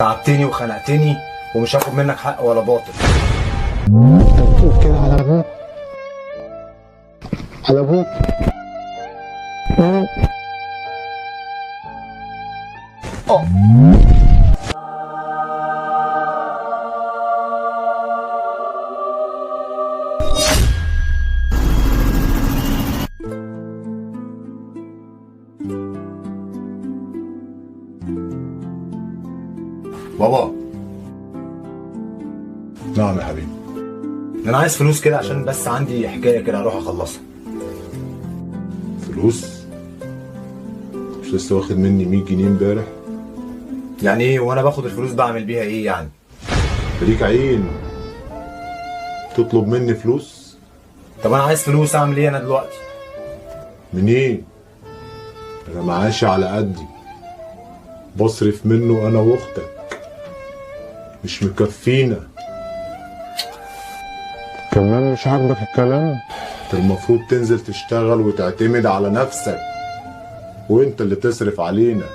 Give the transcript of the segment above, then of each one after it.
تعبتني وخنقتني ومش هاخد منك حق ولا باطل. انت بتقول كده على ابوك؟ على ابوك؟ بابا نعم يا حبيبي. انا عايز فلوس كده عشان بس عندي حكاية كده اروح اخلصها. فلوس؟ مش لسه واخد مني 100 جنيه امبارح؟ يعني ايه وانا باخد الفلوس بعمل بيها ايه يعني؟ ليك عين تطلب مني فلوس؟ طب انا عايز فلوس اعمل ايه انا دلوقتي؟ منين؟ انا معاشي على قدي، بصرف منه انا واختك، مش مكفينا. كمان مش عاجبك الكلام؟ انت المفروض تنزل تشتغل وتعتمد على نفسك، وانت اللي تصرف علينا.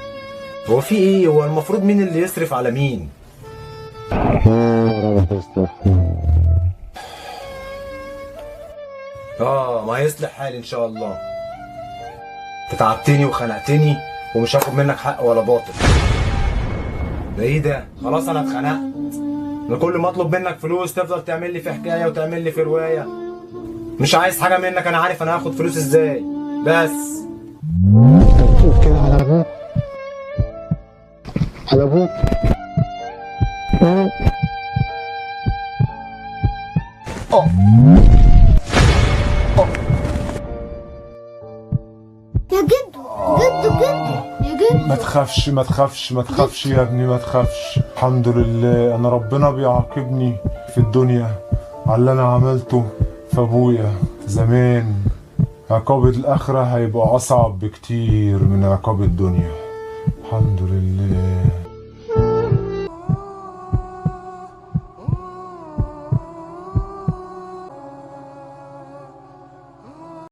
هو في ايه؟ هو المفروض مين اللي يصرف على مين؟ يا رب تصلح. ما هيصلح حالي ان شاء الله. انت تعبتني وخنقتني ومش هاخد منك حق ولا باطل. ده ايه ده؟ خلاص انا اتخنقت. انا كل ما اطلب منك فلوس تفضل تعمل لي في حكاية وتعمل لي في رواية. مش عايز حاجة منك، انا عارف انا هاخد فلوس ازاي. بس انت بتقول كده على ابوك؟ على ابوك؟ يا جدو جدو جدو يا جدو. ما تخافش ما تخافش ما تخافش يا ابني، ما تخافش. الحمد لله انا ربنا بيعاقبني في الدنيا على اللي انا عملته في ابويا زمان. عقاب الاخرة هيبقى اصعب بكتير من عقاب الدنيا. الحمد لله.